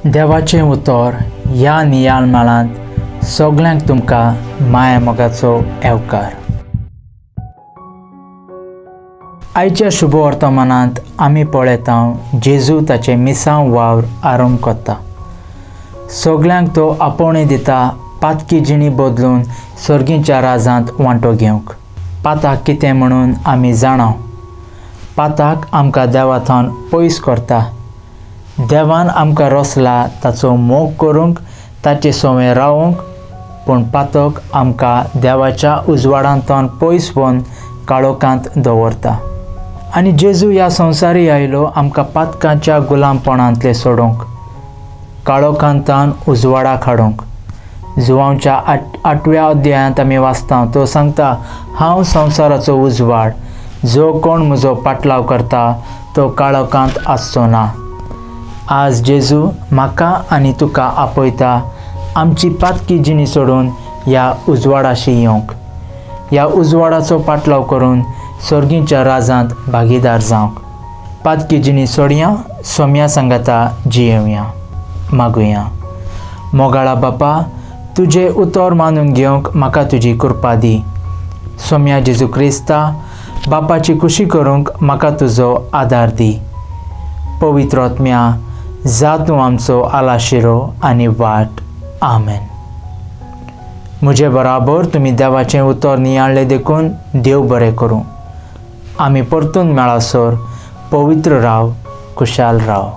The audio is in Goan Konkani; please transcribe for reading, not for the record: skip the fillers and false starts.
देवाचें उतर ह्या नियाळ माळांत सगल्यांक तुमकां माया मोगाचो येवकार. आयच्या शुभ वर्तमानांत आमी पळयता जेजू ताचें मिसांव वावर आरंभ करता. सगल्यांक तो आपोवणें दिता पातकी जिणी बदलून सर्गीच्या राजांत वांटो घेवंक. पाताक कितें म्हणून आमी जाणाव. पाताक आमकां देवाथावन पयस करता. देवान आमकां रचला ताचो मोग करूंक, ताचे संवय रावूंक, पूण पातक आमकां देवाच्या उजवाडांतल्यान पयस वोन काळोखांत दवरता. आनी जेजू ह्या संवसारी आयलो आमकां पातकांच्या गुलामपणांतले सोडूंक, काळोखांतल्यान उजवाडाक हाडूंक. जुवांवच्या आठव्या अध्यायांत आमी वाचता, तो सांगता, हांव संवसाराचो उजवाड, जो कोण म्हजो पाटलाव करता तो काळोखांत आसचो ना. आज जेजू म्हाका आनी तुका आपयता आमची पातकी जिणी सोडून ह्या उजवाडाशी येवंक, ह्या उजवाडाचो पाटलाव करून सर्गीच्या राजांत भागीदार जावंक. पातकी जिणी सोडया, सोम्या सांगाता जियेवया. मागुया. मोगाळा बापा, तुजें उतर मानून घेवंक म्हाका तुजी कृपा दी. सोम्या जेजू क्रिस्ता, बापाची खुशी करूंक म्हाका तुजो आदार दी. पवित्र आत्म्या, जा तूं आमचो आलाशिरो आनी वाट. आमेन. म्हजे बराबर तुमी देवाचें उतर नियाळ्ळें देखून देव बरें करूं. आमी परतून मेळासर पवित्र राव, खुशाल राव.